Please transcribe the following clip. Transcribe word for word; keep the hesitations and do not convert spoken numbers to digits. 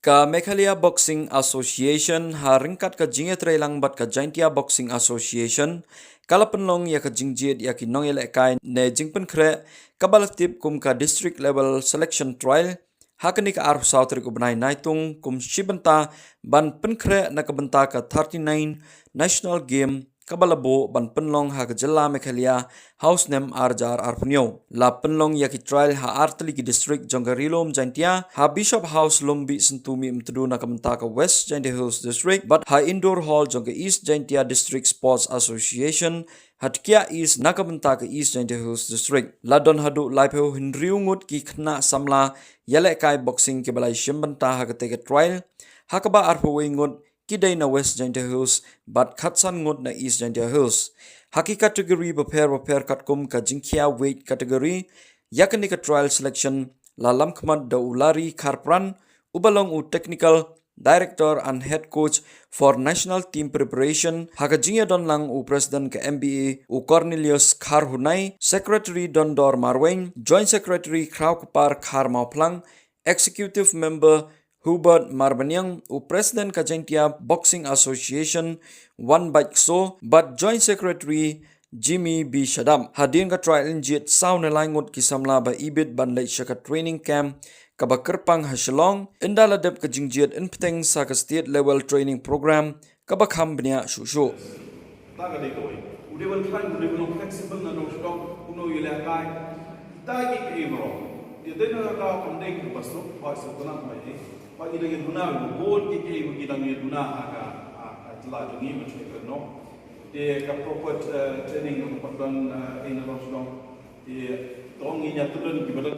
Ka Meghalaya Boxing Association ha ryngkat ka jingïatreilang bad ka Jaintia Boxing Association ka la pynlong ïa ka jingjied ïa ki nongïalehkai ne jingpynkhreh kaba la tip kum ka District Level Selection Trial ha kane ka arphew saw tarik u bnai Naitung kum shi bynta ban pynkhreh na ka bynta ka thirty-nine National Game kaba la buh ban pynlong ha ka jylla Meghalaya ha u snem ar hajar arphew. La pynlong ïa ki trial ha artylli ki district jong ka Ri Lum Jaintia, ha Bishop House Lumbih Syntu Mihmyntdu na ka bynta ka West Jaintia Hills District bad ha Indoor Hall jong ka East Jaintia District Sports Association ha Dkhiah East na ka bynta ka East Jaintia Hills District. La don haduh laiphew hynriew ngut ki khynnah samla ïalehkai boxing kiba la shim bynta ha katei ka trial, ha kaba arphew wei ngut ki dei na West Jaintia Hills bad khatsan ngut na East Jaintia Hills. Ha ki category bapher bapher katkum ka jingkhia weight category, ïa kane ka trial selection la lamkhmat da u Larry Kharpran, uba long u Technical Director and Head Coach for National Team Preparation, ha ka jingïadon lang u President ka M B A u Cornelius Kharhunai, Secretary Dondor Marwein, Joint Secretary Khrawkpar Kharmawphlang, Executive Member Hubert Marbaniang, u President ka Jaintia Boxing Association Wan Bait Kso bad Joint Secretary Jimmy B Shadap. Hadien ka trial yn jied saw ne lai ngut ki samla ba ibit ban leit sha ka training camp kaba kyrpang ha Shillong, ynda la dep ka jingjied yn bteng sa ka state level training program kaba kham bniah shuh shuh. Ta ka dei kawei. U dei ban khlaiñ, u dei ban long flexible na nong shnong, uno u ïalehkai. Ta ki kaei baroh. Ïa dei na ka kam dei kaba suk, ba suk na ka mai. Ba ki dang ïa duna, bun ki kaei ba ki dang ïa duna ha ka, ha ka jylla jong ngi, ba shu kren noh. Te ka proper, eh, training ka pat don, eh, ei na nong shnong. Te tong ngi ïa tudun ki ba don.